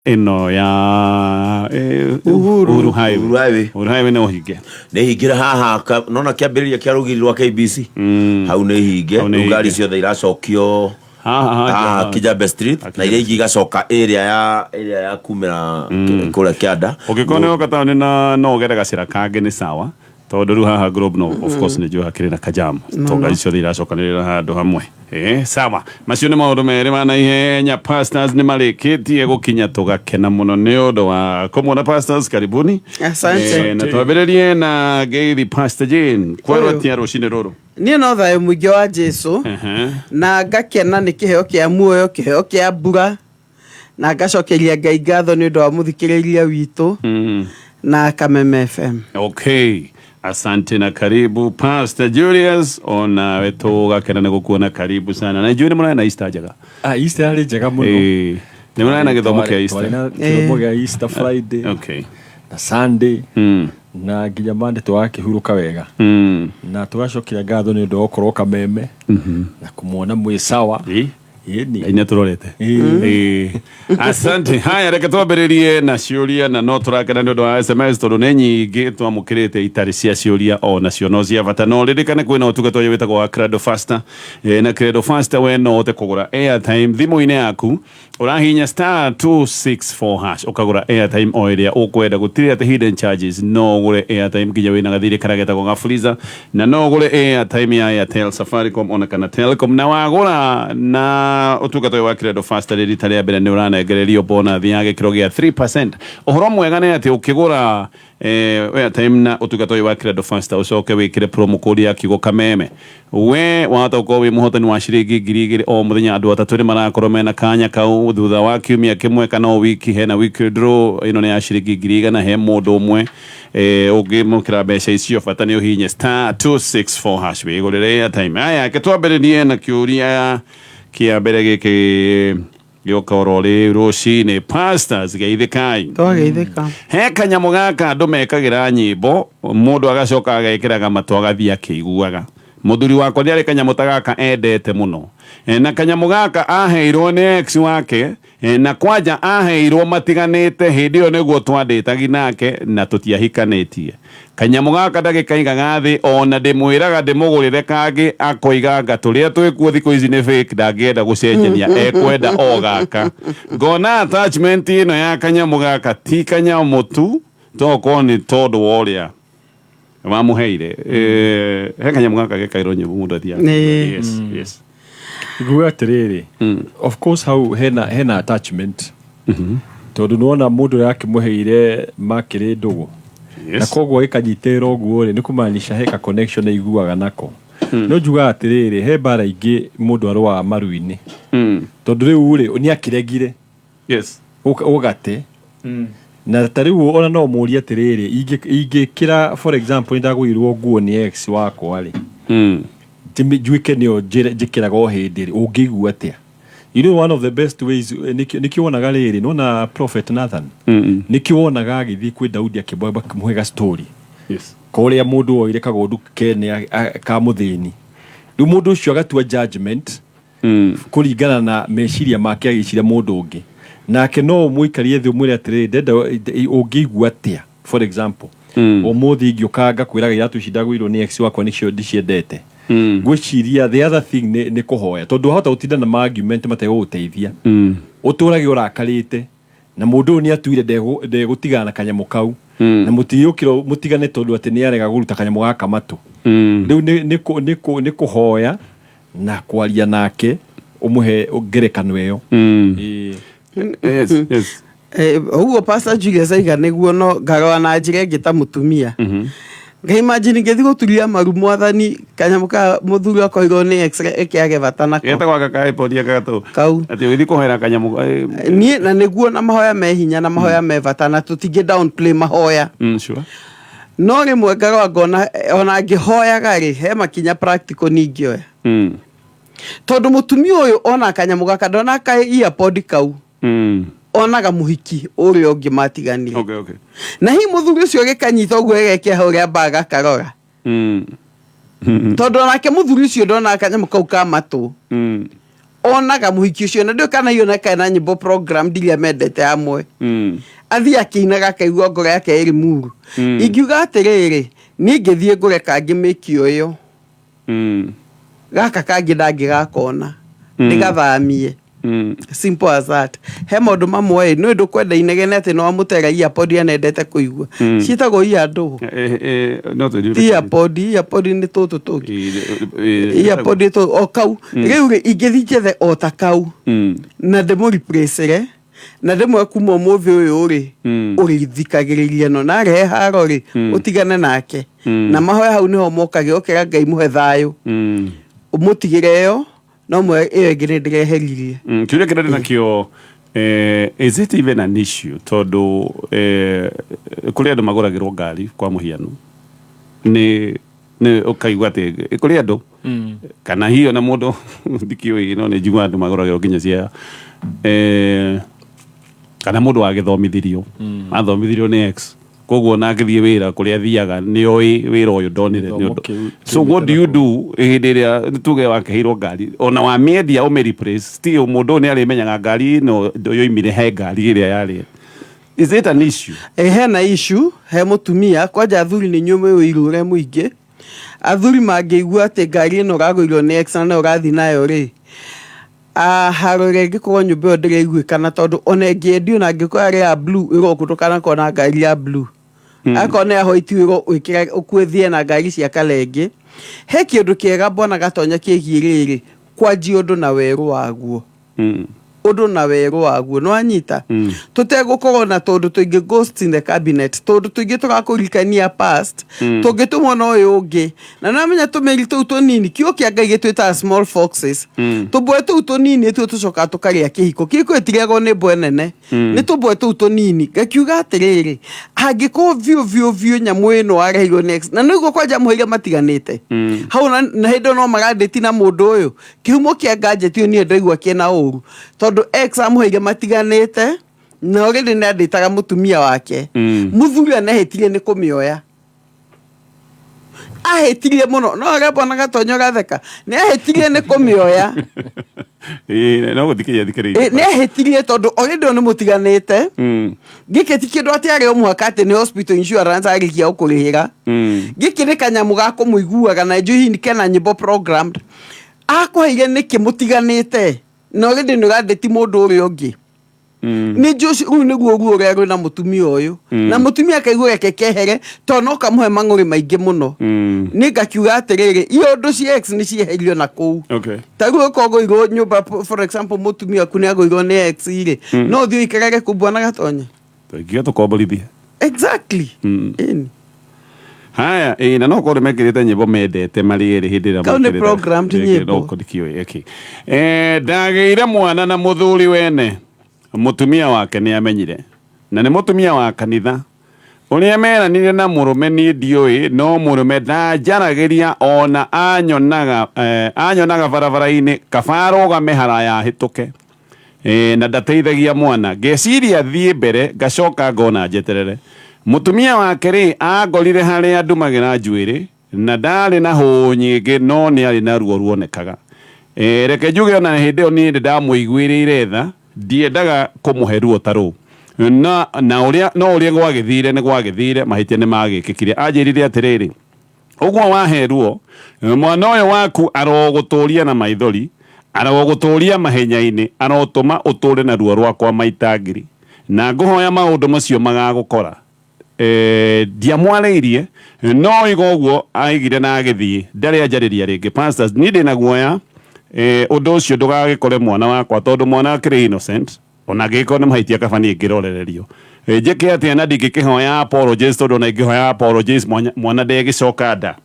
Ĩno ya Uhuru. Uhuru Highway. Uhuru Highway. Uhuru Highway no hinge. Nä hingä haha nona kä ambä rä ria kä a rå giri rwa KBC hau nä hinge. Hau nĩ Rĩu ngari hinge. ciothe iracokio Haha haha haha. Kijabe Street na iria ingĩ igacoka area ya kumĩra kũrĩa kĩanda. Ũngĩkorwo nĩ woka taũni na no ũgere gacĩra kangĩ nĩ sawa, tondũ rĩu haha Globe no of course nĩ njũĩ hakĩrĩ na kajam to ngari ciothe iracokanĩrĩra handũ hamwe. Sawa, macio nĩ maũndũ merĩ ma naihenya. Pastors nĩ marĩkĩtie gũkinya, tũgakena mũno nĩ ũndũ wa kũmuona. Pastors, karibuni. Asante. Na twambĩrĩrie na ngeithi. Pastor Jane, kwerwo Ũyũ. atia rũcinĩ rũrũ? Niĩ no thayũ mũingĩ wa Jesu na ngakena nĩ kĩheo kĩa muoyo, kĩheo kĩa mbura, na ngacokeria Ngai ngatho nĩ ũndũ wa mũthikĩrĩria witũ na Kameme FM. Okay, asante na karibu. Pastor Julius, onawe tũgakena nĩ gũkuona, karibu sana, na njũĩ nĩ mũrarĩ na Easter njega. Ah, Easter yarĩ njega mũno. Nĩ mũrarĩ na gĩthomo kĩa Twarĩ Easter? na gĩthomo gĩa Easter Friday na Sunday na nginya Monday tũgakĩhurũka wega na tũgacokia ngatho nĩ ũndũ wa gũkorwo Kameme na kũmwona mwĩ sawa. Ĩni. Ngai nĩ atũrorete. Asante. Haya, reke twambĩrĩrie na ciũria, na no tũrakena nĩ ũndũ wa SMS tondũ nĩ nyingĩ twamũkĩrĩte itarĩ cia ciũria, o nacio no cia bata. No ririkane kwĩna ũtungata ũyũ wĩtagwo wa Credo Faster. Na Credo Faster we no ũhote kũgũra airtime thimũ-inĩ yaku, ũrahihinya *264# ũkagũra airtime o ĩrĩa ũkwenda, gũtirĩ atĩ hidden charges. No ũgũre airtime nginya wĩna gathirĩ karĩa getagwo ga Fuliza, na no ũgũre airtime ya Airtel, Safaricom ona kana Telcom. Na wagũra na ũtungata ũyũ wa Credo Faster rĩ rita rĩa mbere, nĩ ũranengererio bonus ya gĩkĩro gĩa 3%. Ũhoro mwega nĩ atĩ ũkĩgũra airtime na ũtungata ũyũ wa Credo Faster, ũcoke wĩkĩre promo code ya kiugo Kameme, we wahota gũkorwo wĩ mũhotani wa ciringi 2000 o mũthenya. Andũ atatũ nĩ marakorwo mena kanya kau thutha wa kiumia kĩmwe kana o wiki. Hena weekly draw ĩno nĩ ya ciringi 100,000 he mũndũ ũmwe. Ũngĩmũkĩra mbeca icio, bata nĩ ũhinye *264# wĩgũrĩre airtime. Aya, ke twambĩrĩrie na kĩũria kĩa mbere gĩkĩ gĩoka oro rĩu rũcinĩ. Pastors, geithĩkai. Twageithĩka. He kanyamũ gaka andũ mekagĩra nyĩmbo, mũndũ agacoka agekĩraga matũ agathiĩ akĩiguaga. Mũthuri wakwa nĩ arĩ kanyamũ ta gaka endete mũno. Na kanyamũ gaka aheirwo nĩ ex wake. Na kwanja aheirwo matiganĩte, hĩndĩ ĩyo nĩguo twandĩtagi nake na tũtiahikanĩtie. Kanyamũ gaka ndagĩkaigaga thĩ, ona ndĩmwĩraga ndĩmũgũrĩre kangĩ, akoiga tũrĩa twĩkuo thikũ ici nĩ fake, ndangĩenda gũcenjania, ekwenda o gaka. Ngona attachment ĩno ya kanyamũ gaka ti kanyamũ tu, tokorwo nĩ tondũ wa ũrĩa wamũheire. He kanyamũ gaka gekairwo nyĩmbo mũndũ athiaga. Yes. Nguga atĩrĩrĩ, of course hau hena attachment, tondũ nĩwona mũndũ ũrĩa akĩmũheire makĩrĩ ndũgũ na koguo gĩkanyitĩrĩra ũguo rĩ, nĩ kũmaanisha he ka connection aiguaga nako. No njugaga atĩrĩrĩ, he mbara ingĩ mũndũ arũaga maru-inĩ, tondũ rĩu rĩ nĩ akĩregire ũgate na ta rĩu ona no mũrie atĩrĩrĩ, ingĩkĩra for example nĩ ndagũrirwo nguo nĩ ex wakwa rĩ, njuĩke nĩyo njĩkĩraga o hĩndĩ rĩ, ũngĩigua atĩa? You know, one of the best ways, nĩkĩo wonaga rĩrĩ, nĩwona Prophet Nathan, nĩkĩo wonaga agĩthiĩ kwĩ Daudi akĩmũhe ga story korĩa mũndũ woire kagondu kene ka mũthĩni. Rĩu mũndũ ũcio agatua judgment kũringana na meciria make, agĩciria mũndũ ũngĩ nake. No ũmũikarie thĩ ũmwĩre atĩrĩrĩ, ndenda ũngĩigua atĩa, for example, ũmũthĩ ingĩũka ngakwĩraga iratũ ici ndagũirwo nĩ ex wakwa nĩcio ndiciendete. Ngwĩciria the other thing nĩ kũhoya, tondũ wahota gũtinda na ma argument mategũgũteithia, ũtũrage ũrakarĩte na mũndũ ũyũ nĩ atuire ndegũtigana na kanyamũ kau na mũtigĩũkĩra mũtigane tondũ atĩ nĩ arega kũruta kanyamũ gaka matũ. Rĩu nĩ kũhoya na kwaria nake, ũmũhe ngerekano ĩyo. Ĩĩ. Ũguo Pastor Julius aiga nĩguo, no ngarora na njĩra ĩngĩ ta mũtumia, ngaimagine ngĩthiĩ gũturia maru Mwathani, kanyamũ ka mũthuri akoirwo nĩ ex ĩkĩage bata nako. Getagwo gaka iPod gatũ. Kau. Atĩ ũgĩthiĩ kũhoera kanyamũ Niĩ na nĩguo na mahoya me hinya na mahoya me bata na tũtingĩ downplay mahoya. No rĩmwe ngarora ngona ona ngĩhoyaga rĩ, he makinya practical ningĩoya, tondũ mũtumia ũyũ ona kanyamũ gaka ndona ka earpod kau, onaga mũhiki ũrĩa ũngĩ matiganire. Na hihi mũthuri ũcio agĩkanyita ũguo agekĩra hau ũrĩa ambaga akarora, tondũ onake mũthuri ũcio ndona kanyamũ kau ka matũ. Onaga mũhiki ũcio na ndũĩ kana hiyo na kana nyĩmbo program ndiria mendete amwe. Athiĩ akĩinaga akaigua ngoro yake ĩrĩ muru. Ingiuga atĩrĩrĩ, niĩ ngĩthiĩ ngũre kangĩ mĩkio ĩyo. Gaka kangĩ ndangĩgakona. Ndĩgathamie. Simple as that. He maũndũ mamwe ĩ, nĩ ndũkwenda inegene atĩ nĩ wamũtera earpod anendete kũigua. Ciĩtagwo ear ndũ. No tũthiĩ. Ti earpod, earpod nĩ tũtũ tũngĩ. Earpod tũ o kau. Rĩu rĩ, ingĩthiĩ njethe o ta kau. Na ndĩmũ-replace-re na ndĩmwe kuma ũmũthĩ ũyũ rĩ, ũrĩthikagĩrĩria no na arehe haro rĩ, ũtigane nake. Na mahoya hau nĩho mokagĩra ũkera Ngai mũhe thayũ. Ũmũtigĩre ĩyo no mwe ĩyo ĩngĩ nĩ ndĩreheririe. Kĩũria kĩrĩa ndĩ nakĩo, is it even an issue tondũ kũrĩ andũ magũragĩrwo ngari kwa mũhiano nĩ ũkaigua atĩ kũrĩ andũ kana hiyo na mũndũ ndikĩũĩ no nĩ njiguaga andũ magũragĩrwo nginya cia kana mũndũ wagĩthomithirio athomithirio nĩ ex, koguo ona agĩthiĩ wĩra kũrĩa athiaga nĩ oĩ wĩra ũyũ ndonire nĩ Gĩthomo ũndũ. kĩu So what do you do hĩndĩ ĩrĩa tuge wakĩheirwo ngari ona wamĩendia ũmĩ replace, still mũndũ ũyũ nĩ arĩmenyaga ngari ĩno yoimire he ngari ĩrĩa yarĩ? Is it an issue? Ĩ, hena issue he mũtumia kwanja. Athuri nĩ inyuĩ mwĩ ũiru ũrĩa mũingĩ. Athuri mangĩigua atĩ ngari ĩno ũragũirwo nĩ ex na no ũrathiĩ nayo rĩ, haro ĩrĩa ĩngĩkorwo nyũmba ĩyo ndĩraiguĩkana, tondũ ona ĩngĩendio na angĩkorwo yarĩ ya blue ĩrwo ndũkanakorwo na ngari ya blue, akorwo nĩ ya white ĩrwo wĩkĩre ũkuĩthie na ngari cia kala ĩngĩ. He kĩũndũ kĩega mbona gatonya kĩgiĩ rĩrĩ, kwanjia ũndũ na werũ waguo. Ũndũ na werũ waguo nĩ wanyita. Tũtegũkorwo na tũndũ tũingĩ, ghost in the cabinet, tũndũ tũingĩ tũrakũririkania past, tũngĩtũmwo na ũyũ ũngĩ na nĩwamenya tũmĩri tũu tũnini, kiugo kĩa Ngai gĩtwĩtaga small foxes. Tũmbwe tũu tũnini nĩtuo tũcokaga tũkarĩa kĩhiko. Kĩhiko gĩtirĩagwo nĩ mbwe nene, nĩ tũmbwe tũu tũnini. Ngakiuga atĩrĩrĩ, angĩkorwo biũ biũ biũ nyamũ ĩno wareheirwo nĩ ex na nĩguo kwanja mũheire matiganĩte hau na hĩndĩ ĩyo no marandĩti na mũndũ ũyũ, kĩhumo kĩa gadget ĩyo niĩ ndaigua kĩna ũru, tondũ ex amũheire matiganĩte na already nĩ andĩtaga mũtumia wake. Mũthuri anehĩtirie nĩ kũmĩoya, ahĩtirie mũno. No ũrĩa mbona gatonya ũratheka, nĩ ahĩtirie nĩ kũmĩoya. Ĩĩ, no gũthikĩrĩria thikĩrĩirie. Ĩ, nĩ ahĩtirie tondũ already ũyũ nĩ mũtiganĩte. Gĩkĩ ti kĩndũ atĩ arĩ o mũhaka atĩ nĩ hospital insurance arĩkia gũkũrĩhĩra. Gĩkĩ nĩ kanyamũ ga kũmũiguaga na njũĩ hihi kena nyĩmbo programmed akũheire nĩkĩ mũtiganĩte na already nĩ ũrandĩti mũndũ ũrĩa ũngĩ. Nĩ njũci rĩu nĩguo ruo ũrĩa rwĩna mũtumia ũyũ na mũtumia akaigua reke kehere tondũ no kamũhe mang'ũrĩ maingĩ mũno. Nĩ ngakiuga atĩrĩrĩ, iyo ũndũ cia ex nĩ cieherio na kũu. Ta rĩu ũkorwo ũgũirwo nyũmba, for example mũtumia waku nĩ agũirwo nĩ ex rĩ, no ũthiĩ ũikarage kũu bwana gatonya? Tũingiuga tũkomborithie. Exactly. Ĩni. Haya, ĩ na no korwo mekĩrĩte nyĩmbo mendete marĩ erĩ hĩndĩ ĩrĩa Kau nĩ mekĩrĩte- programmed Ĩkĩ- nyĩmbo. No ndikĩũĩ, okay. Ndagĩire mwana na mũthuri wene, mũtumia wake nĩ amenyire na nĩ mũtumia wa kanitha. Ũrĩa meranire na mũrũme niĩ ndiũĩ, no mũrũme ndanjaragĩria ona anyonaga, anyonaga barabara-inĩ kaba arũgame haraya hĩtũke. Na ndateithagia mwana. Ngeciria thiĩ mbere, ngacoka ngona njeterere. Mũtumia wake rĩ, angorire harĩa ndumagĩra njuĩrĩ na ndarĩ na hũũ nyingĩ no nĩ arĩ na ruo ruonekaga. Reke njuge ona hĩndĩ ĩyo niĩ nĩ ndamũiguĩrĩire tha, ndiendaga kũmũhe ruo ta rũu. Na ũrĩa no ũrĩa gwagĩthire nĩ gwagĩthire, mahĩtia nĩ magĩkĩkire. Anjĩrire atĩrĩrĩ, ũguo wahe ruo mwana ũyũ waku arogũtũria na maithori, arogũtũria mahenya-inĩ, arotũma ũtũre na ruo rwakwa maita ngiri, na ngũhoya maũndũ macio magagũkora. Ndiamwarĩirie no oiga ũguo aigire na agĩthiĩ, ndarĩ anjarĩria rĩngĩ. Pastors, niĩ ndĩna guoya ũndũ ũcio ndũgagĩkore mwana wakwa, tondũ mwana akĩrĩ innocent, ona angĩgĩkorwo nĩ mahĩtia kaba niĩ ngĩrorererio. Njĩke atĩa? Na ndingĩkĩhoya apologies, tondũ ona ingĩhoya apologies mwana ndegĩcoka nda.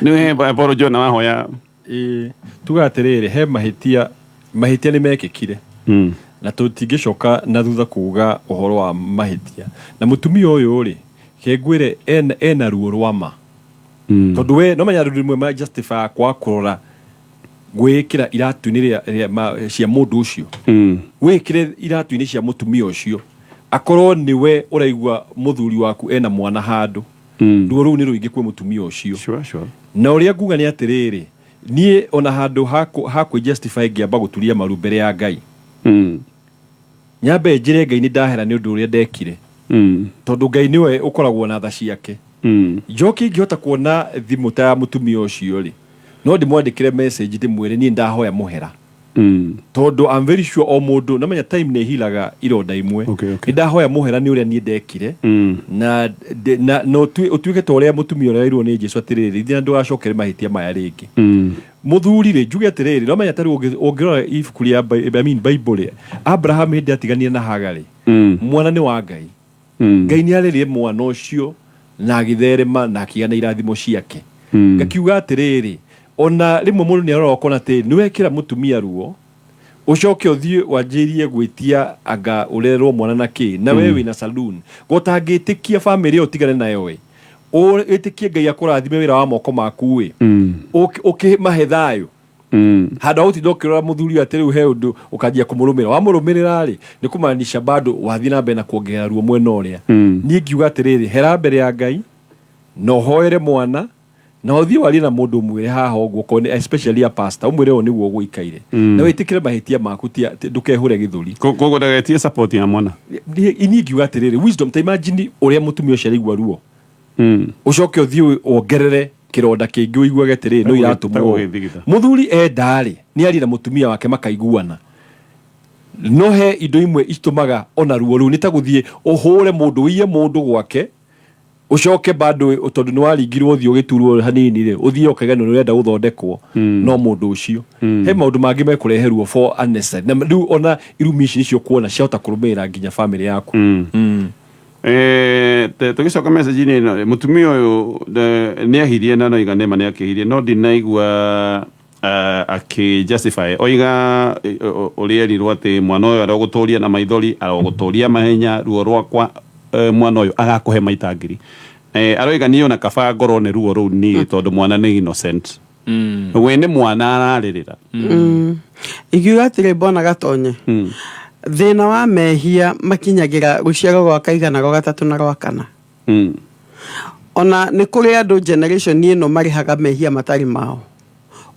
Nĩ apology ona wahoya. Ĩĩ, tuga atĩrĩrĩ, he mahĩtia, mahĩtia nĩ mekĩkire na tũtingĩcoka na thutha kuga ũhoro wa mahĩtia. Na mũtumia ũyũ rĩ, kengwĩre ena ruo rwa ma, tondũ we no menya andũ rĩmwe ma justify kwa kũrora gwĩkĩra iratu-inĩ cia mũndũ ũcio. Wĩkĩre iratu-inĩ cia mũtumia ũcio, akorwo nĩwe ũraigua mũthuri waku ena mwana handũ, ruo rũu nĩ rũingĩ kwĩ mũtumia ũcio. Sure. Na ũrĩa nguga nĩ atĩrĩrĩ, Niĩ ona handũ ha kwĩ justify ngĩamba gũturia maru mbere ya Ngai, nyambe njĩre Ngai nĩ ndahera nĩ ũndũ ũrĩa ndekire, tondũ Ngai nĩwe ũkoragwo na tha ciake. Njoke ingĩhota kuona thimũ ta ya mũtumia ũcio rĩ, no ndĩmwandĩkĩre message ndĩmwĩre niĩ ndahoya mũhera, tondũ I'm very sure o mũndũ namenya time nĩ ĩhilaga ironda imwe. Nĩ ndahoya mũhera nĩ ũrĩa niĩ ndekire, na no ũtuĩke ta ũrĩa mũtumia ũrĩa werwo nĩ Jesu atĩrĩrĩ, ithiĩ na ndũgacokere mahĩtia maya rĩngĩ. Mũthuri rĩ, njuge atĩrĩrĩ, no menya tarĩu ũngĩrora ibuku rĩa I mean Bible rĩ, Abraham hĩndĩ atiganire na Hagar rĩ, mwana nĩ wa Ngai. Ngai nĩ arĩrĩe mwana ũcio na agĩtherema na akĩgĩa na irathimo ciake. Ngakiuga atĩrĩrĩ, ona rĩmwe mũndũ nĩ arora ũkona atĩ nĩ wekĩra mũtumia ruo, ũcoke ũthiĩ wanjĩrie gwĩtia anga ũrerwo mwana na kĩ na we wĩna saloon gotangĩtĩkia famĩlĩ ĩyo ũtigane nayo ĩ, wĩtĩkie Ngai akũrathime wĩra wa moko maku ĩ, ũkĩmahe thayũ, handũ ha gũtinda ũkĩrora mũthuri ũyũ atĩ rĩu he ũndũ ũkanjia kũmũrũmĩrĩra. Wamũrũmĩrĩra rĩ, nĩ kũmaanisha bado wathiĩ na mbere na kuongerera ruo mwena ũrĩa. Niĩ ngiuga atĩrĩrĩ, hera mbere ya Ngai na ũhoere mwana na ũthiĩ warie na mũndũ ũmwĩre haha ũguo, okorwo nĩ especially a pastor, ũmwĩre ũũ nĩguo gũikaire, na wĩtĩkĩre mahĩtia maku, ndũkehũre gĩthũri. Koguo ndagatie support ya mwana. Niĩ ngiuga atĩrĩrĩ, wisdom, ta imagine ũrĩa mũtumia ũcio araigua ruo, ũcoke ũthiĩ wongerere kĩronda kĩngĩ ũiguage atĩrĩrĩ no iratũmwo. Tagũgĩthigitha. Mũthuri enda rĩ, nĩ arie na mũtumia wake makaiguana, no he indo imwe itũmaga ona ruo rũu nĩ ta gũthiĩ ũhũre mũndũ, ũiye mũndũ gwake, ũcoke bado tondũ nĩ waringirwo ũthiũ ũgĩturwo hanini rĩ, ũthiĩ ũkaiganwo nĩ ũrenda gũthondekwo no mũndũ ũcio. He maũndũ mangĩ mekũrehe ruo for unnecessary, na rĩu ona irumi ici nĩcio kuona ciahota kũrũmĩrĩra nginya famĩlĩ yaku. Tũgĩcoka message-inĩ ĩno, mũtumia ũyũ nĩ ahirie na noiga nĩma nĩ akĩhirie, no ndinaigua akĩ justify oiga ũrĩa erirwo atĩ mwana ũyũ arogũtũria na maithori, arogũtũria mahenya, ruo rwakwa, mwana ũyũ agakũhe maita 1000. Aroiga niĩ ona kaba ngorwo nĩ ruo rũu niĩ, tondũ mwana nĩ innocent. We nĩ mwana ararĩrĩra. Ingiuga atĩrĩ, mbona gatonye thĩna wa mehia makinyagĩra rũciaro rwa kaigana, rwa gatatũ na rwa kana. Ona nĩ kũrĩ andũ generation ĩno marĩhaga mehia matarĩ mao.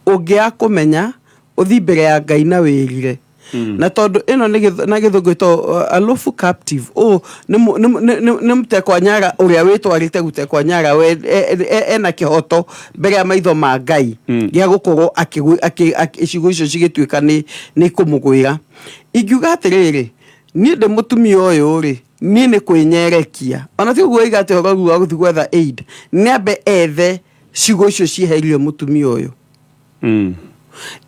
Ũngĩaga kũmenya, ũthiĩ mbere ya Ngai na wĩrire, na tondũ ĩno nĩ na gĩthũngũ ĩtagwo a lawful captive, ũũ nĩ mũtekwa nyara ũrĩa wĩtwarĩte gũtekwa nyara, we ena kĩhoto mbere ya maitho ma Ngai gĩa gũkorwo ciugo icio cigĩtuĩka nĩ kũmũgwĩra. Ingiuga atĩrĩrĩ, niĩ ndĩ mũtumia ũyũ rĩ, niĩ nĩ kwĩnyerekia, ona ti ũguo oiga atĩ ũhoro ũguo wa gũthiĩ gwetha aid, nĩ ambe ethe ciugo icio cieherio mũtumia ũyũ.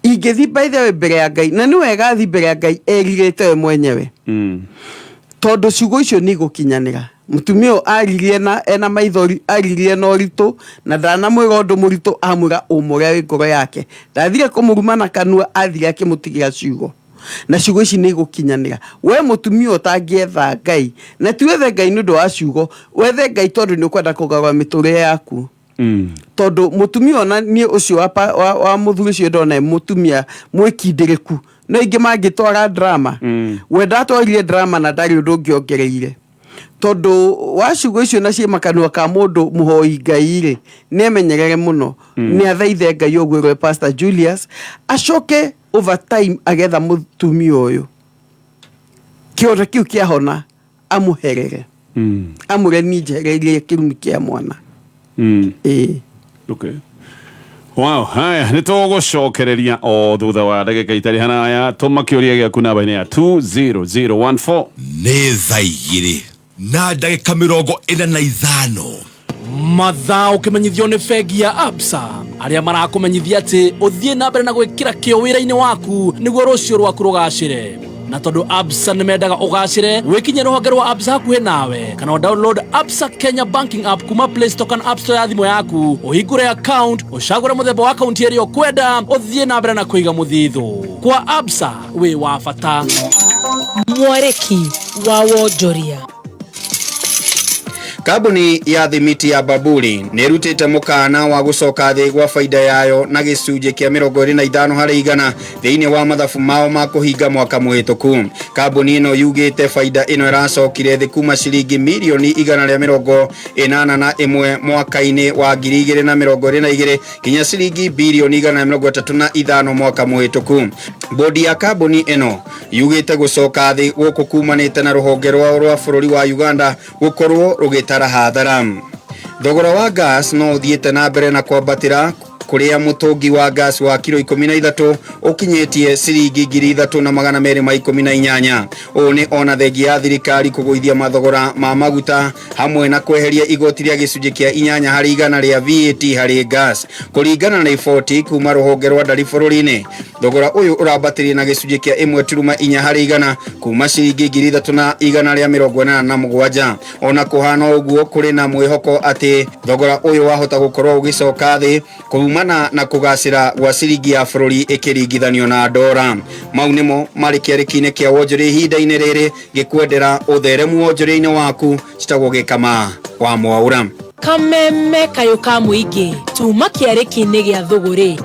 Ingĩthiĩ by the way mbere ya Ngai, na nĩ wega athiĩ mbere ya Ngai erirĩte we mwenyewe, tondũ ciugo icio nĩ igũkinyanĩra. Mũtumia ũyũ aririe na ena maithori, aririe na ũritũ, na ndanamwĩra ũndũ mũritũ, amwĩra ũma ũrĩa wĩ ngoro yake. Ndathire kũmũruma na kanua, athire akĩmũtigĩra ciugo, na ciugo ici nĩ igũkinyanĩra. We mũtumia ũtangĩetha Ngai, na ti wethe Ngai nĩ ũndũ wa ciugo, wethe Ngai tondũ nĩ ũkwenda kũgarũra mĩtũrĩre yaku, tondũ mũtumia ona niĩ ũcio wa mũthuri ũcio ndona e mũtumia mwĩkindĩrĩku, no ingĩ mangĩtwara drama. We ndatwarire drama na ndarĩ ũndũ ũngĩ ongereire, tondũ wa ciugo icio na ciĩ makanua ka mũndũ mũhoi Ngai rĩ, nĩ emenyerere mũno, nĩ athaithe Ngai ũguo ĩrwe Pastor Julius, acoke over time agetha mũtumia ũyũ kĩonda kĩu kĩahona, amũherere, amũre niĩ njehereirie kĩrumi kĩa mwana. Ĩĩ. Okay. Wow, haya nĩ tũgũcokereria o thutha wa ndagĩka itarĩ haraya. Tũma kĩũria gĩaku namba-inĩ ya 20014. Nĩ thaa 2:45. Mathaa ũkĩmenyithio nĩ bengi ya Absa, arĩa marakũmenyithia atĩ ũthiĩ na mbere na gwĩkĩra kĩo wĩra-inĩ waku nĩguo rũciũ rwaku rũgacĩre. Na tondũ Absa nĩ mendaga ũgacĩre, wĩkinye rũhonge rwa Absa hakuhĩ nawe kana o download Absa Kenya Banking app kuma Play Store kana App Store ya thimũ yaku, ũhingũre account, ũcagũre mũthemba wa akaunti ĩrĩa ũkwenda, ũthiĩ na mbere na kũiga mũthithũ kwa Absa. Wĩ wa bata. Mwarĩki wa wonjoria. Kambuni ya thimiti ya Babuli nĩ ĩrutĩte mũkana wa gũcoka thĩ gwa baida yayo na gĩcunjĩ kĩa 25 harĩ igana thĩinĩ wa mathabu mao ma kũhinga mwaka mũhĩtũku. Kambuni ĩno yugĩte baida ĩno ĩracokire thĩ kuma ciringi mirioni 181 mwaka-inĩ wa 2022 nginya ciringi birioni 135 mwaka mũhĩtũku. Bodi ya kambuni ĩno yugĩte gũcoka thĩ gũkũ kumanĩte na rũhonge rwao rwa bũrũri wa Uganda gũkorwo rũgĩtara hathara. Thogora wa gas no ũthiĩte na mbere na kwambatĩra kũrĩa mũtũngi wa gas wa kiro 13 ũkinyĩtie ciringi 3218. Ũũ nĩ ona thengia ya thirikari kũgũithia mathogora ma maguta hamwe na kweheria igoti rĩa gĩcunjĩ kĩa 8 harĩ igana rĩa VAT harĩ gas. Kũringana na riboti kuma rũhonge rwa ndari bũrũri-inĩ, thogora ũyũ ũrambatĩrie na gĩcunjĩ kĩa 1.4 harĩ igana kuma ciringi 3187. Ona kũhana ũguo, kũrĩ na mwĩhoko atĩ thogora ũyũ wahota gũkorwo ũgĩcoka thĩ kumana na kũgacĩra gwa ciringi ya bũrũri ĩkĩringithanio na ndora. Mau nĩmo marĩ kĩarĩki-inĩ kĩa wonjoria ihinda-inĩ rĩrĩ, ngĩkwendera ũtheremu wonjoria-inĩ waku. Citagwo Gĩkama wa Mwaũra. Kameme kayũ ka mũingĩ tuma kĩarĩki-inĩ gĩa thũgũrĩ.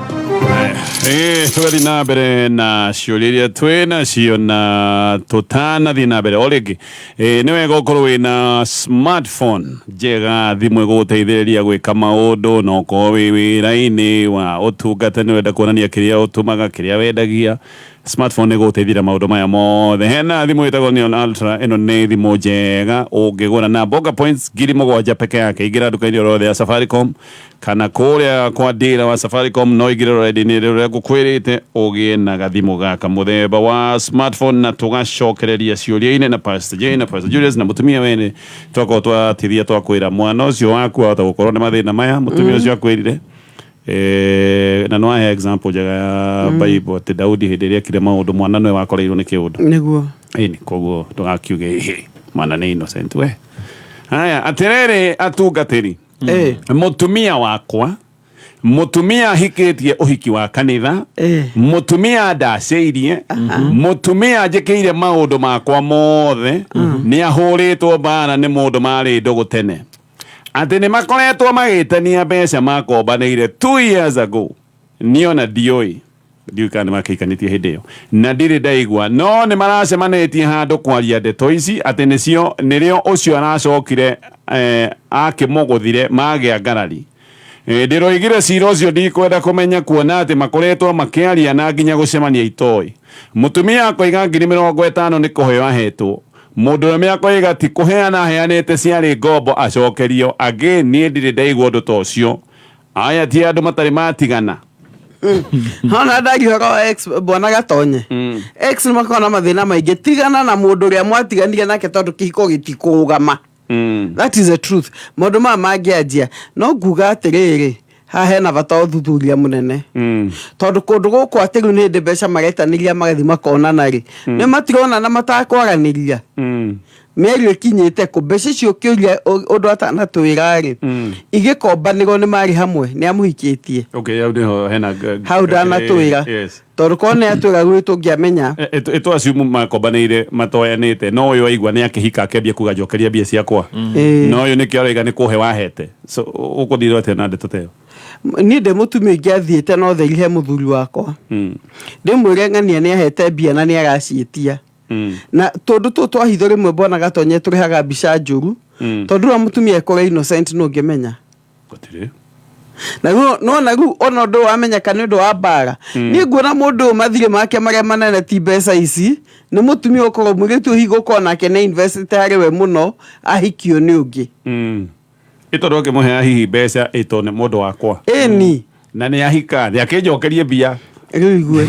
Tũgathiĩ na mbere na ciũria iria twĩ nacio, na tũtanathiĩ na mbere o rĩngĩ, nĩ wega ũkorwo wĩna smartphone njega, thimũ ĩgũgũteithĩrĩria gwĩka maũndũ, na ũkorwo wĩ wĩra-inĩ wa ũtungata, nĩ ũrenda kuonania kĩrĩa ũtũmaga, kĩrĩa wendagia, smartphone nĩ ĩgũgũteithĩrĩria maũndũ maya mothe. Hena thimũ ĩtagwo Neon Ultra. Ĩno nĩ thimũ njega ũngĩgũra na Bonga Points 7,000 peke yake. Ingĩra nduka-inĩ oro yothe ya Safaricom kana kũrĩa kwa dealer wa Safaricom, no ingĩre rũrenda-inĩ rũrĩa ngũkwĩrĩte ũgĩe na gathimũ gaka mũthemba wa smartphone. Na tũgacokereria ciũria-inĩ na Pastor Jane na Pastor Julius na mũtumia wene. Twakorwo twatithia twakwĩra mwana ũcio waku ahota gũkorwo nĩ mathĩna maya mũtumia ũcio akwĩrire. Na no ahe example njega ya Bible atĩ Daudi hĩndĩ ĩrĩa ekire maũndũ, mwana nĩwe wakoreirwo nĩ kĩũndũ. Nĩguo. Ĩni koguo ndũgakiuge ĩhĩ mwana nĩ innocent we. Haya, atĩrĩrĩ atungatĩri, mũtumia wakwa, mũtumia ahikĩtie ũhiki wa kanitha, mũtumia ndacĩirie, mũtumia njĩkĩire maũndũ makwa mothe, nĩ ahũrĩtwo mbara nĩ mũndũ marĩ ndũgũ tene, atĩ nĩ makoretwo magĩtania mbeca makombanĩire 2 years ago. Niĩ ona ndiũĩ kana nĩ makĩikanĩtie hĩndĩ ĩyo, na ndirĩ ndaigua, no nĩ maracemanĩtie handũ kwaria ndeto ici atĩ nĩcio nĩrĩo ũcio aracokire akĩmũgũthire magĩa ngarari. Ndĩroigire cira ũcio ndikwenda kũmenya, kuona atĩ makoretwo makĩaria na nginya gũcemania itoĩ. Mũtumia akoiga 50,000 nĩ kũheo ahetwo, mũndũrũme akoiga ti kũheana aheanĩte, ciarĩ ngombo acokerio. Angĩ niĩ ndirĩ ndaigua ũndũ ta ũcio. Aya ti andũ matarĩ matigana. Hona ndaria ũhoro wa ex, bwana Gatonye, ex nĩ makoragwo na mathĩna maingĩ. Tigana na mũndũ ũrĩa mwatiganire nake, tondũ kĩhiko gĩtikũrũgama. That is the truth. Maũndũ maya mangĩanjia, no nguga atĩrĩrĩ, haha hena bata wa ũthuthuria mũnene, tondũ kũndũ gũkũ atĩ rĩu nĩ hĩndĩ mbeca maretanĩria magathiĩ makonana rĩ, nĩ matironana matakwaranĩria. Mĩario ĩkinyĩte kũ mbeca icio? Ũkĩũria ũndũ atanatwĩra rĩ, igĩkombanĩrwo nĩ marĩ hamwe, nĩ amũhikĩtie. Okay, hau nĩho hena Hau ndanatwĩra. Tondũ korwo nĩ atwĩra rĩu tũngĩamenya. Ĩtũ acio makombanĩire matoyanĩte, no ũyũ aigua nĩ akĩhika, akĩambia kuga njokeria mbia ciakwa. No ũyũ nĩkĩo araiga nĩ kũhe wahete. So ũkũthirwo atĩa na ndeto ta ĩyo? Niĩ ndĩ mũtumia ingĩathiĩte no theri he mũthuri wakwa, ndĩmwĩre ng'ania nĩ ahete mbia na nĩ araciĩtia, na tũndũ tũtũ twahitho rĩmwe, bwana Gatonye, tũrehaga mbica njũru, tondũ rĩrĩa mũtumia ekũrĩa innocent nũ ũngĩmenya? Gũtirĩ. Na rĩu nona rĩu ona ũndũ wamenyeka nĩ ũndũ wa mbara. Niĩ nguona mũndũ ũyũ mathirĩ make marĩa manene ti mbeca ici, nĩ mũtumia ũkorwo mũirĩtu ũyũ hihi gũkorwo nake nĩ investĩte harĩ we mũno, ahikio nĩ ũngĩ. Ĩ tondũ akĩmũhea hihi mbeca ĩto nĩ mũndũ wakwa. Ĩni. Na nĩ ahika, nĩ akĩnjokerie mbia. Rĩu igue.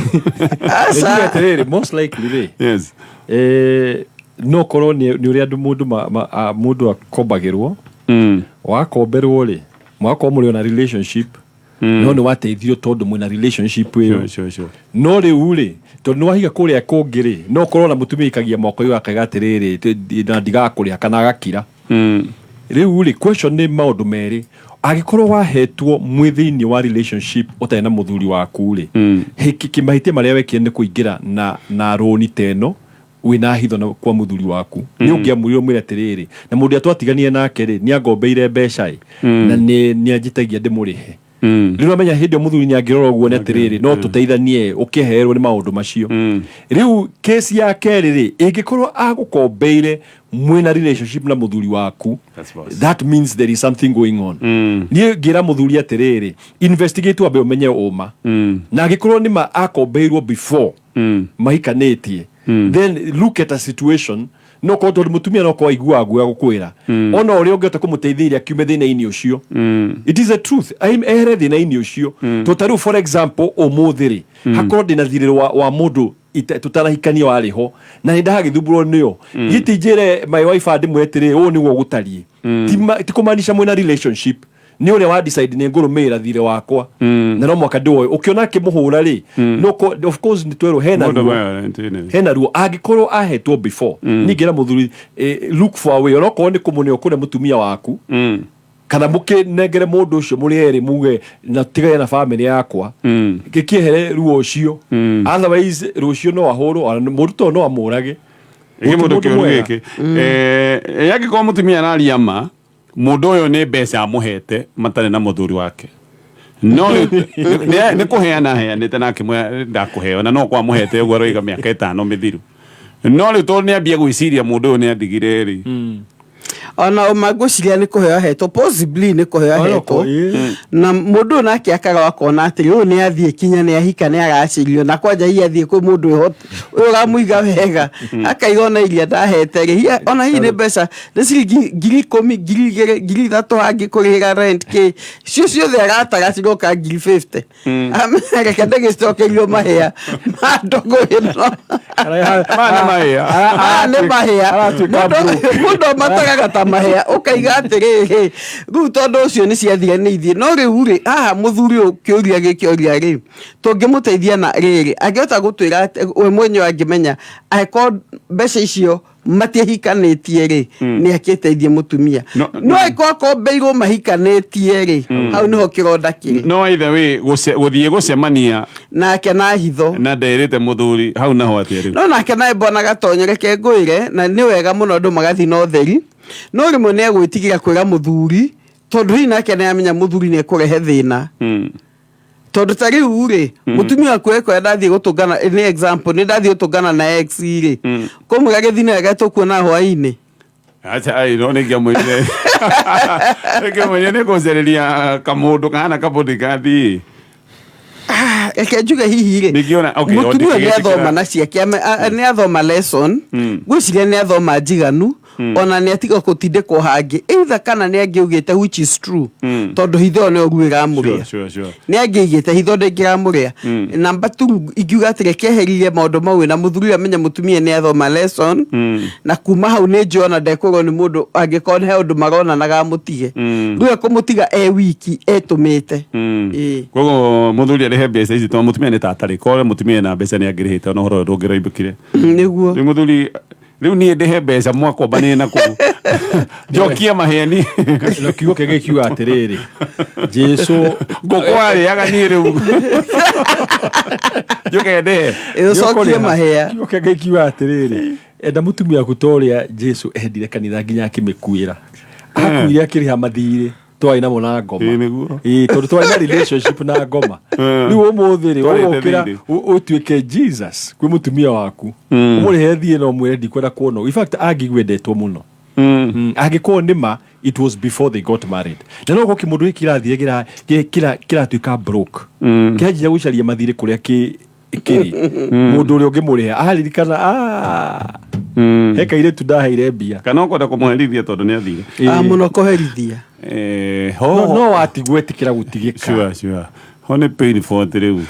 Njuge Aca. atĩrĩrĩ, most likely rĩ, no korwo nĩ ũrĩa andũ mũndũ mũndũ akombagĩrwo. Wakomberwo rĩ, mwakorwo mũrĩ ona relationship, no nĩ wateithirio tondũ mwĩna relationship ĩyo. No rĩu rĩ, tondũ nĩ wahiga kũrĩa kũngĩ rĩ, no korwo na mũtumia ikagia moko igũrũ akaiga atĩrĩrĩ, na ndigakũrĩha kana agakira. Rĩu rĩ, question nĩ maũndũ merĩ. Angĩkorwo wahetwo mwĩ thĩinĩ wa relationship ũtarĩ na mũthuri waku rĩ, kĩmahĩtia marĩa wekire nĩ kũingĩra na rũni ta ĩno. Wĩna hitho na kwa mũthuri waku, nĩ ũngĩamũrire ũmwĩre atĩrĩrĩ, na mũndũ ũrĩa twatiganire nake rĩ, nĩ angombeire mbeca ĩ, na nĩ anjĩtagia ndĩmũrĩhe. Rĩu amenya hĩndĩ ĩyo mũthuri nĩ angĩrora ũguo nĩ atĩrĩrĩ, no tũteithanie ũkĩherwo nĩ maũndũ macio. Rĩu kesi ya kerĩ rĩ, ĩngĩkorwo agũkombeire mwĩna relationship na mũthuri waku, That's boss. That means there is something going on. Niĩ ngĩra mũthuri atĩrĩrĩ, investigate, wambe ũmenye ũma, na angĩkorwo nĩ ma akombeirwo before mahikanĩtie, then look at a situation. No korwo tondũ mũtumia no korwo aiguaga guoya gũkwĩra, ona ũrĩa ũngĩhota kũmũteithĩrĩria akiume thĩna-inĩ ũcio. It is a truth. Ehere thĩna-inĩ ũcio, tondũ ta rĩu, for example, ũmũthĩ rĩ, hakorwo ndĩna thirĩ wa mũndũ tũtarahikania warĩ ho na nĩ ndahagĩthumbũrwo nĩyo, giti njĩre my wife, ndĩmwĩre atĩrĩ, ũũ nĩguo gũtariĩ. Ti kũmaanisha mwĩna relationship, nĩ ũrĩa wa decide nĩ ngũrũmĩrĩra thirĩ wakwa na no mwaka ndĩwoe. Ũkĩona akĩmũhũra rĩ, no of course nĩ twerwo hena Mũndũ ruo. Violent, ĩnĩ. Hena ruo angĩkorwo ahetwo before. Ningĩra mũthuri, look for a way, onokorwo nĩ kũmũne ũkũne mũtumia waku, kana mũkĩnengere mũndũ ũcio mũrĩ erĩ, muge na tigane na famĩlĩ yakwa, gĩkĩehere ruo ũcio. Otherwise rũciũ no ahũrwo, ona mũndũ to no amũrage. Gĩkĩ mũndũ Mũndũ kĩũru mwega. gĩkĩ. Angĩkorwo mũtumia araria ma, mũndũ ũyũ nĩ mbeca amũhete matarĩ na mũthuri wake, no rĩu nĩ kũheana aheanĩte na akĩmwĩra ndakũheo, na no kwa amũhete ũguo aroiga mĩaka 5 mĩthiru, no rĩu tondũ nĩ ambia gwĩciria mũndũ ũyũ nĩ andigire rĩ. Ona ũma ngwĩciria nĩ kũheo ahetwo, possibly nĩ kũheo ahetwo, na mũndũ ũyũ nake akaga akona atĩrĩ, ũyũ nĩ athiĩ kinya nĩ ahika, nĩ agacĩrio, na kwanja hihi athiĩ kwĩ mũndũ ũyũ ũramũiga wega, akaiga ona iria ndahete rĩ, ona hihi nĩ mbeca nĩ ciringi 10,000, 2,000, 3,000 hangĩ kũrĩhĩra rent kĩ cio ciothe aratara ciroka 50,000. Reke ndĩgĩcokerio mahĩa ma ndũgũ ĩno. Maya nĩ mahĩa. Maya nĩ mahĩa. Aratuĩka Mũndũ amatagaga ta mahĩa, ũkaiga atĩrĩrĩ, rĩu tondũ ũcio nĩ ciathire nĩ ithiĩ, no rĩu rĩ, haha mũthuri ũyũ kĩũria gĩkĩũria rĩ, tũngĩmũteithia na rĩrĩ, angĩhota gũtwĩra atĩ we mwenyewe angĩmenya angĩkorwo mbeca icio matihikanĩtie rĩ, nĩ akĩteithie mũtumia. No angĩkorwo akombeirwo mahikanĩtie rĩ, hau nĩho kĩronda kĩrĩ. No either way gũthiĩ gũcemania nake na hitho na nderĩte mũthuri hau naho atĩa rĩu? No nake nawe mbona gatonyo, reke ngwĩre, na nĩ wega mũno andũ magathiĩ na ũtheri, no rĩmwe nĩ egwĩtigĩra kwĩra mũthuri, tondũ hihi nake nĩ amenya mũthuri nĩ ekũrehe thĩna, tondũ ta rĩu rĩ, mũtumia waku ekoya ndathiĩ gũtũngana, nĩ example, nĩ ndathiĩ gũtũngana na ex rĩ, kũmwĩra gĩthiĩ wega tũkuona hwaĩ-inĩ. Acha, ai, no nĩ ngĩamwĩrire nĩ ngũcereria kamũndũ kahana kabodyguard. Ah, reke njuge hihi rĩ, Ningĩona- okay, mũtumia nĩ ndingĩgĩtĩkĩra. athoma na ciake, nĩ athoma lesson, ngwĩciria nĩ athoma njiganu, ona nĩ atiga gũtindĩkwo hangĩ, either kana nĩ angĩugĩte, which is true, tondũ hitho ĩyo nĩyo ruo ĩramũrĩa. Nĩ angĩigĩte hitho ndĩngĩramũrĩa. Number two, ingiuga atĩ reke eherire maũndũ mau na mũthuri amenye mũtumia nĩ athoma lesson, na kuma hau nĩ njũĩ ona ndekũrwo nĩ mũndũ angĩkorwo he ũndũ maronanaga amũtige. Rĩu ekũmũtiga e wiki etũmĩte. Ĩĩ. Koguo mũthuri arĩhe mbeca ici, tondũ mũtumia nĩ tatarĩ korwo mũtumia na mbeca nĩ angĩrĩhĩte, ona ũhoro ũyũ ndũngĩroimbũkire. Nĩguo. Rĩu mũthuri, rĩu niĩ ndĩhe mbeca mwakombanĩre na kũu njokie maheni? Na kiugo kĩngĩ kiuga atĩrĩrĩ, Jesu Ngũkũ arĩaga niĩ, rĩu njũke ndĩhe? Ĩ, ũcokie mahĩa. Kiugo kĩngĩ kiuga atĩrĩrĩ, enda mũtumia waku ta ũrĩa Jesu endire kanitha nginya akĩmĩkuĩra. Akuire akĩrĩha mathirĩ twarĩ namo na ngoma. Ĩĩ, nĩguo. Ĩĩ, tondũ twarĩ na relationship na ngoma. Rĩu ũmũthĩ rĩ, Twarĩte ũgũkĩra thirĩ. ũtuĩke Jesus kwĩ mũtumia waku, ũmũrĩhe thiĩ na ũmwĩre ndikwenda kuona. In fact, angĩigua endetwo mũno. Angĩkorwo nĩ ma it was before they got married, na no gũkĩ mũndũ gĩkĩ kĩrathiĩ kĩratuĩka broke, kĩranjia gũcaria mathirĩ kũrĩa kĩrĩ mũndũ ũrĩa ũngĩmũrĩha aririkana, "Ah, he kairĩtu ndaheire mbia." Kana ũkwenda kũmũherithia tondũ nĩ athire? Ah, mũno kũherithia. Ho No watigwo ĩtĩkĩra gũtigĩka. Sure, ho nĩ painful atĩ rĩu.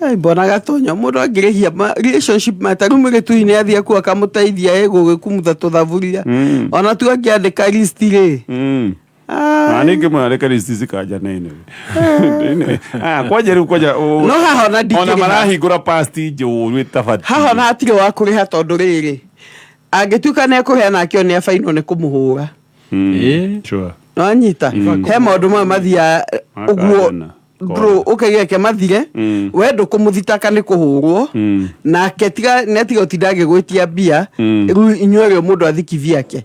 Ai, mbona gatonyo mũndũ angĩrĩhia relationship mata rĩu mũirĩtu hihi nĩ athiĩ akua akamũteithia ĩgũgĩkumutha tũthaburia, ona tu angĩandĩka list rĩ. Na ningĩ mwandĩka list cikanja nene. Ah, kwanja rĩu kwanja No haha ona ona ndingĩrĩha. Marahingũra past njũru ĩtabatiĩ. Haha ona hatirĩ wa kũrĩha, tondũ rĩrĩ, angĩtuĩka nĩ ekũrĩha nake nĩ abainwo nĩ kũmũhũra. Nĩwanyita, he maũndũ mamwe mathiaga ũguo. Makajana. draw ũkaiga mathire. We ndũkũmũthitaka nĩ kũhũrwo nake, tiga nĩ atiga ũtinda agĩgwĩtia mbia. Rĩu inyuerĩ o mũndũ athi kivyake.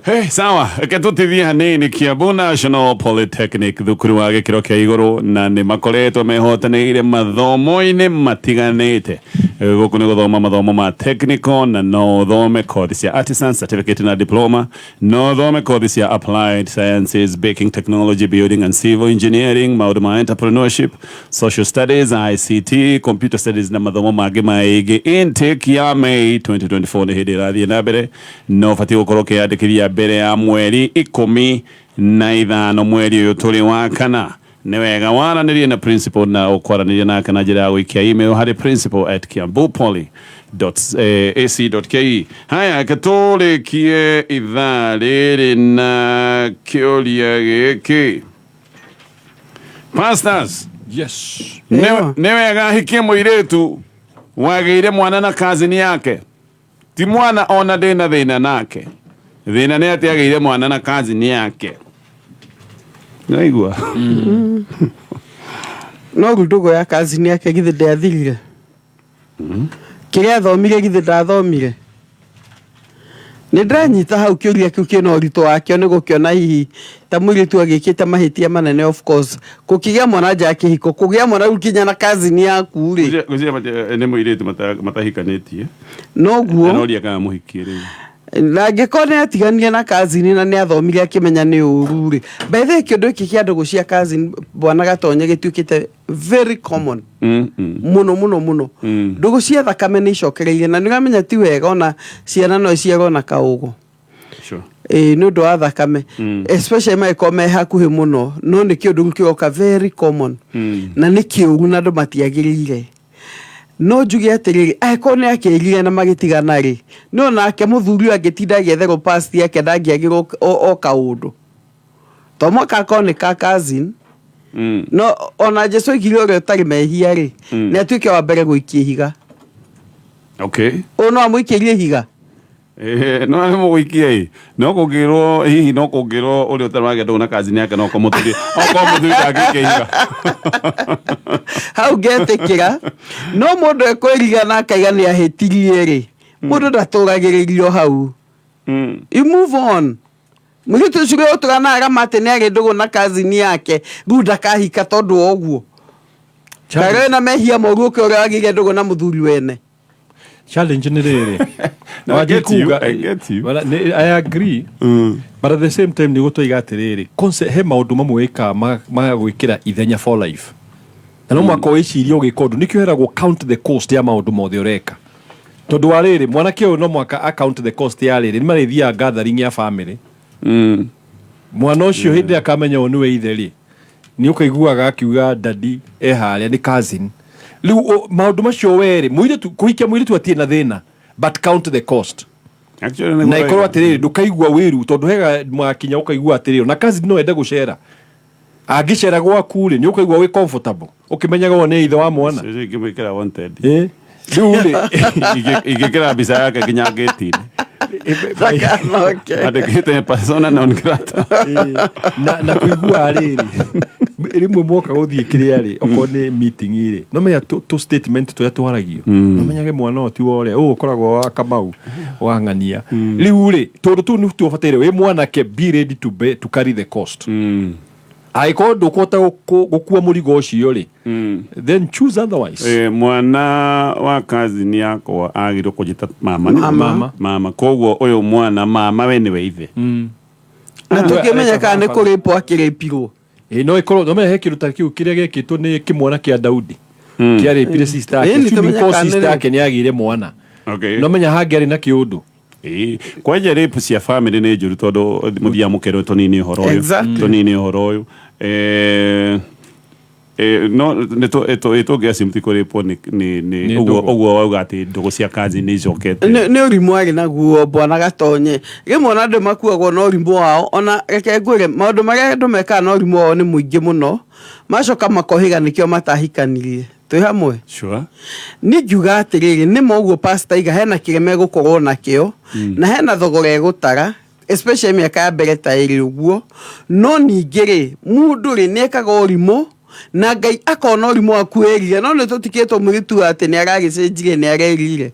Hey, sawa, reke tũtithie hanini. Kiambu National Polytechnic, thukuru wa gĩkĩro kĩa igũrũ, na nĩ makoretwo mehotanĩire mathomo-inĩ matiganĩte. Gũkũ nĩ gũthoma mathomo ma technical, na no ũthome kothi cia artisan certificate na diploma, no ũthome kothi cia applied sciences, baking technology, building and civil engineering, maũndũ ma entrepreneurship, social studies, ICT, computer studies na mathomo mangĩ maingĩ. Intake ya May 2024 nĩ hĩndĩ ĩrathiĩ na mbere. No ũbatiĩ gũkorwo ũkĩyandĩkithia mbere ya mweri 15 mweri ũyũ tũrĩ wa kana. Nĩ wega waranĩrie na principal, na ũkwaranĩria nake na njĩra ya gũikia email harĩ principal@kiambupoly.ac.ke. Haya, reke tũrĩkie ithaa rĩrĩ na kĩũria gĩkĩ, pastors. Yes. Nĩ wega hikie mũirĩtu wagĩire mwana na cousin yake? Ti mwana ona ndĩna thĩna nake, thĩna nĩ atĩ agĩire mwana na cousin yake. Naigua. No rĩu ndũgũ ya cousin yake githĩ ndĩathirire? Kĩrĩa athomire githĩ ndathomire? Nĩ ndĩranyita hau. Kĩũria kĩu kĩna ũritũ wakĩo, nĩ gũkĩona hihi ta mũirĩtu agĩkĩte mahĩtia manene. Of course, kũkĩgĩa mwana nja ya kĩhiko, kũgĩa mwana rĩu kinya na cousin yaku rĩ. Gwĩciria nĩ mũirĩtu matahikanĩtie. Noguo. Anoria kana mũhikie rĩu. Na angĩkorwo nĩ atiganire na cousin na nĩ athomire akĩmenya nĩ ũru rĩ, by the way, kĩũndũ gĩkĩ kĩa ndũgũ cia cousin, bwana Gatonye, gĩtuĩkĩte very common mũno mũno mũno. Ndũgũ cia thakame nĩ icokereirie, na nĩ ũramenya ti wega, ona ciana no iciarwo na kaũgũ. Ĩĩ, nĩ ũndũ wa thakame, especially mangĩkorwo me hakuhĩ mũno. No nĩ kĩũndũ rĩu kĩroka very common na nĩ kĩũru na andũ matiagĩrĩire. No njuge atĩrĩrĩ, angĩkorwo nĩ akĩrire na magĩtigana rĩ, no nake mũthuri ũyũ angĩtinda agĩetherwo past yake, ndangĩagĩrwo o kaũndũ to mwaka akorwo nĩ ka cousin. No ona Jesu oigire ũrĩa ũtarĩ mehia rĩ, nĩ atuĩke wa mbere gũikia ihiga. Ũyũ no amũikĩrie ihiga. No nĩ mũgũikia ĩ, no kũngĩrwo hihi, no kũngĩrwo ũrĩa ũtarĩ wagĩa ndũgũ na cousin yake, no kũmũthuri, okorwo mũthuri ndangĩikia ihiga. Hau ngetĩkĩra, no mũndũ ekwĩriga na akaiga nĩ ahĩtirie rĩ, mũndũ ndatũragĩrĩrio hau. You move on. Mũirĩtu ũcio ũrĩa ũtũra na arama atĩ nĩ arĩ ndũgũ na cousin yake, rĩu ndakahika tondũ wa ũguo, karĩ na mehia moru ũkĩ ũrĩa wagĩire ndũgũ na mũthuri wene. Challenge nĩ rĩrĩ. No, I get you, I get you. Well, I agree, but at the same time nĩ gũtwaiga atĩrĩrĩ, he maũndũ mamwe wĩkaga ma gwĩkĩra ithenya for life, na no mwaka wĩcirie ũgĩka ũndũ. Nĩkĩo heragwo count the cost ya maũndũ mothe ũreka, tondũ wa rĩrĩ, mwanake ũyũ no mwaka account the cost ya rĩrĩ, nĩ marĩthiaga gathering ya family. Mwana ũcio hĩndĩ ĩrĩa akamenya ũyũ nĩwe ithe rĩ, nĩ ũkaiguaga akiuga daddy e harĩa nĩ cousin. Rĩu maũndũ macio werĩ, mũirĩtu kũhikia mũirĩtu atirĩ na thĩna, but count the cost. Actually, nĩ Na ĩkorwo atĩrĩrĩ, ndũkaigua wĩru, tondũ hega mwakinya ũkaigua atĩrĩrĩ, na cousin no ende gũcera, angĩcera gwaku rĩ, nĩ ũkaigua wĩ comfortable ũkĩmenyaga ũyũ nĩ ithe wa mwana. Ũcio ingĩmwĩkĩra wanted. Rĩu rĩ, Ingĩkĩra mbica yake nginya ngĩti-inĩ. Ndakanoke. Andĩkĩte persona non grata. Na kũigua rĩrĩ, rĩmwe mwoka gũthiĩ kĩrĩa rĩ, okorwo nĩ meeting rĩ, no menya tũ statement tũrĩa twaragio, no menyage mwana ũyũ ti wa ũrĩa ũyũ ũkoragwo wa Kamau wa ng'ania. Rĩu rĩ, tũndũ tũu nĩ tũbataire wĩ mwanake be ready to carry the cost. Angĩkorwo ndũkũhota gũkua mũrigo ũcio rĩ, then choose otherwise. Mwana wa cousin yakwa agĩrĩirwo kũnjĩta mama. Mama. Mama. Mama. Koguo ũyũ mwana mama we nĩwe ithe. Na tũkĩmenye kana nĩ kũrĩpwo akĩrĩpirwo. Ĩ, no ĩkorwo no menya he kĩndũ ta kĩu kĩrĩa gĩekĩtwo nĩ kĩmwana kĩa Daudi kĩarĩpire sister yake. Ĩni, Assuming tũmenye korwo kana sister nĩ- yake nĩ agĩire mwana, no menya hangĩarĩ na kĩũndũ. Kwanja rape cia family nĩ njũru, tondũ mũthiaga mũkerwo tũnini ũhoro ũyũ. Tũnini ũhoro ũyũ. No nĩ tũngĩ assume ti kũrĩpwo nĩ Nĩ ũguo. ndũgũ. Ũguo wauga atĩ ndũgũ cia cousin nĩ icokete. Nĩ ũrimũ arĩ naguo bwana Gatonye. Rĩmwe ona andũ makuagwo na ũrimũ wao. Ona reke ngwĩre, maũndũ marĩa andũ mekaga na ũrimũ wao nĩ mũingĩ mũno, macoka makohĩga nĩkĩo matahikanirie. Twĩ hamwe? Sure. Niĩ ngiuga atĩrĩrĩ, nĩ ma ũguo pastor iga, hena kĩrĩa megũkorwo nakĩo na hena thogora ĩgũtara, especially mĩaka ya mbere ta ĩrĩ ũguo. No ningĩ rĩ, mũndũ rĩ, nĩ ekaga ũrimũ. Na Ngai akona ũrimũ waku wĩrire, no nĩ tũtikĩtwo mũirĩtu atĩ nĩ aragĩcenjirie, nĩ arerire,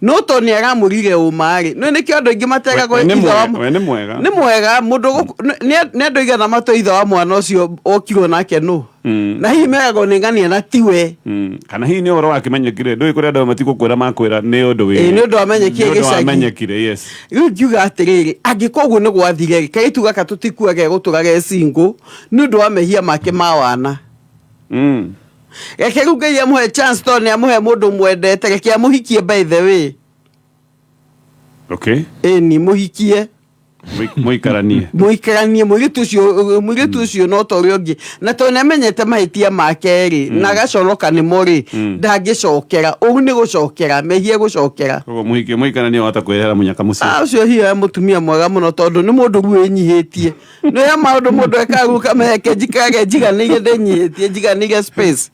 no to nĩ aramũrire ũma-rĩ, no nĩkĩo andũ aingĩ materagwo. We nĩ Ithe wa we nĩ mwega. Nĩ mwega mũndũ nĩ andũ aigana matoĩ ithe wa mwana ũcio okirwo nake nũ, na hihi meragwo nĩ ng'ania na tiwe. Kana hihi nĩ ũhoro wakĩmenyekire, ndũĩ kũrĩ andũ matigũkwĩra, makwĩra nĩ ũndũ wĩ Ĩĩ, nĩ ũndũ wamenyekire nĩ ũndũ gĩcagi. Wamenyekire, yes. Rĩu ngiuga atĩrĩrĩ, angĩkorwo ũguo nĩ gwathire rĩ, kairĩtu gaka tũtikua gegũtũra ge single nĩ ũndũ wa mehia make ma wana. Reke rĩu Ngai amũhe chance, tondũ nĩ amũhe mũndũ mwendete, reke amũhikie. By the way, ĩni mũhikie. Mũikaranie. Mũikaranie mũirĩtu ũcio no ta ũrĩa ũngĩ, na tondũ nĩ amenyete mahĩtia make rĩ, na agaconoka nĩmo rĩ, ndangĩcokera ũru, nĩ gũcokera mehia, gũcokera. Koguo mũhikie, mũikaranie, wahota kwĩrehera mũnyaka mũciĩ. Ah, ũcio hiyo e mũtumia mwega mũno, tondũ nĩ mũndũ rĩu wĩnyihĩtie. Nĩ he maũndũ mũndũ ekaga rĩu kameke njikarage njiganĩire, ndĩnyihĩtie, njiganĩire space.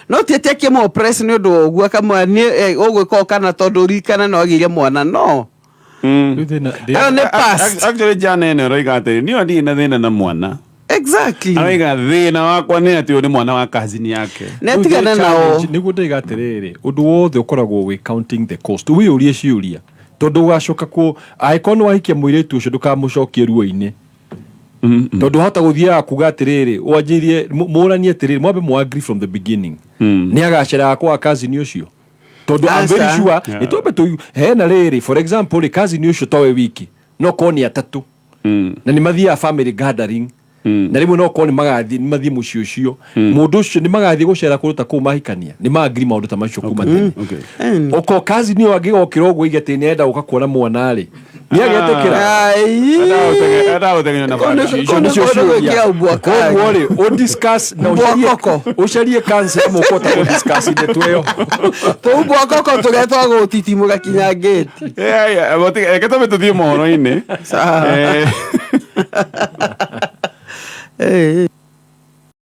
No ti atĩ akĩmũ oppress nĩ ũndũ wa ũguo, akamwĩra niĩ ũgwĩka ũũ, kana tondũ ririkana no agĩire mwana no. Rĩu thĩna Ĩyo nĩ past. Actually, jana ĩno ĩroiga atĩrĩ, niĩ ndirĩ na thĩna na mwana. Aroiga thĩna wakwa nĩ atĩ ũyũ nĩ mwana wa cousin yake. Nĩ atigane nao. Nĩguo ndaiga atĩrĩrĩ, ũndũ wothe ũkoragwo wĩ counting the cost, wĩyũrie ciũria, tondũ ũgacoka kũ angĩkorwo nĩ wahikia mũirĩtu ũcio, ndũkamũcokie ruo-inĩ, tondũ wahota gũthiaga kuga atĩrĩrĩ, wanjĩrie mũranie atĩrĩrĩ, mwambe mũ agree from the beginning nĩ agaceraga kwa cousin ũcio, tondũ I'm very Aca. sure nĩ twambe tũ hena rĩrĩ, for example rĩ, cousin ũcio towe wiki, no korwo nĩ atatũ na nĩ mathiaga family gathering, na rĩmwe no korwo nĩ magathiĩ, nĩ mathiĩ mũciĩ ũcio, mũndũ ũcio nĩ magathiĩ gũcera kũndũ ta kũu mahikania, nĩ maagiri maũndũ ta macio kuma tene. Oko cousin ĩyo angĩgokĩra ũguo ige atĩ nĩarenda gũka kuona mwana rĩ, nĩ agetĩkĩra? Ai. Endaga gũteng'erio na bandi. Icio nĩcio Kũu nĩ ciũria. gwĩkĩra mbwa kari. Koguo rĩ, ũdiscuss na Mbwa ũcarie koko. Ũcarie counsel mũkũhota kũdiscuss ndeto ĩyo. Tũu mbwa koko tũrĩa twa gũtitimũra kinya ngĩti. Yeah, reke twambe tũthiĩ mohoro-inĩ. Sawa.